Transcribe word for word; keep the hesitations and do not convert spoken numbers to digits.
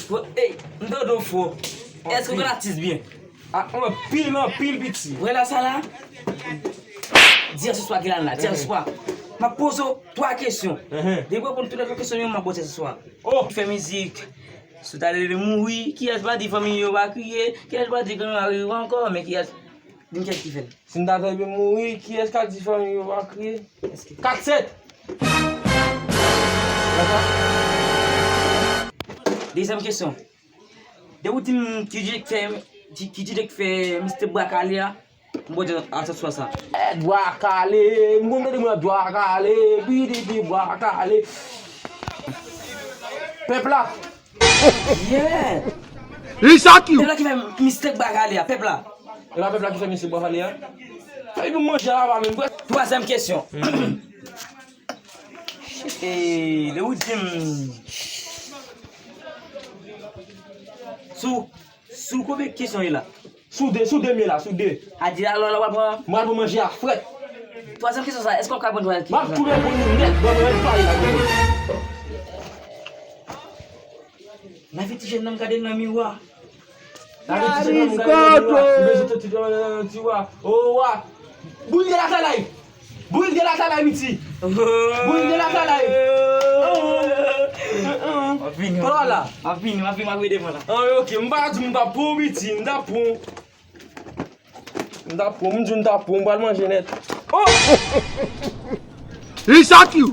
Fo, ey, m tande w fo. Èske w konn atis byen? A, anpil, anpil, piti. Vre la, sa la? Di asoswa ki la, la. Di asoswa. M ap poze w twa kesyon. Depi w reponn tout lòt kesyon yo, m ap poze asoswa. Ki fè mizik? Si w ta leve mouri, kiyès pa di fanmi yo pa kriye? Kiyès pa di ke nou pa rive ankò? Men kiyès? Di m kiyès ki fè l. Si m ta leve mouri, kiyès ka di fanmi yo pa kriye? Kat sèt. Dezyèm kesyon. Depi w di m ki DJ k fè, ki, ki DJ k fè Mister Bwa Kale a, m bon di asoswa sa. Dwa kale, m konn tande mwen dwa kale, pididi bwa kale. Pèp la. Yeah! Li sa ki. Pèp la ki fè Mister Bwa Kale a, pèp la. E pa pèp la ki fè Mister Bwa Kale a? Sa epi manje a pa menm, bwè. Twazyèm kesyon. E, lè ou di m, sou, sou konbyen kesyon ye la? Sou de, sou de m ye la, sou de. A di la, lò, lò, w ap pran. Mwen ap manje a frèt. Twazyèm kesyon sa, èske w ka pran twazyèm kesyon sa? M ap tou reponn ou nèt, ban mwen pale la. Lavi ti jèn nan m gade nan miwa. Lavi ti jèn nan m gade nan miwa. M bezwen ti jèn nan tiwa. O wa. Bouyi de la salay. Bouyi de la salay, piti. Bouyi de la salay. M ap vini. Kòlò la. M ap vini, m ap vini, m ap vini devan la. An, ok, m pa di m pa pran w, piti, m ta pran w. M ta pran w, m di w m ta pran w, m pral manje nèt. Oh! Li sa ki.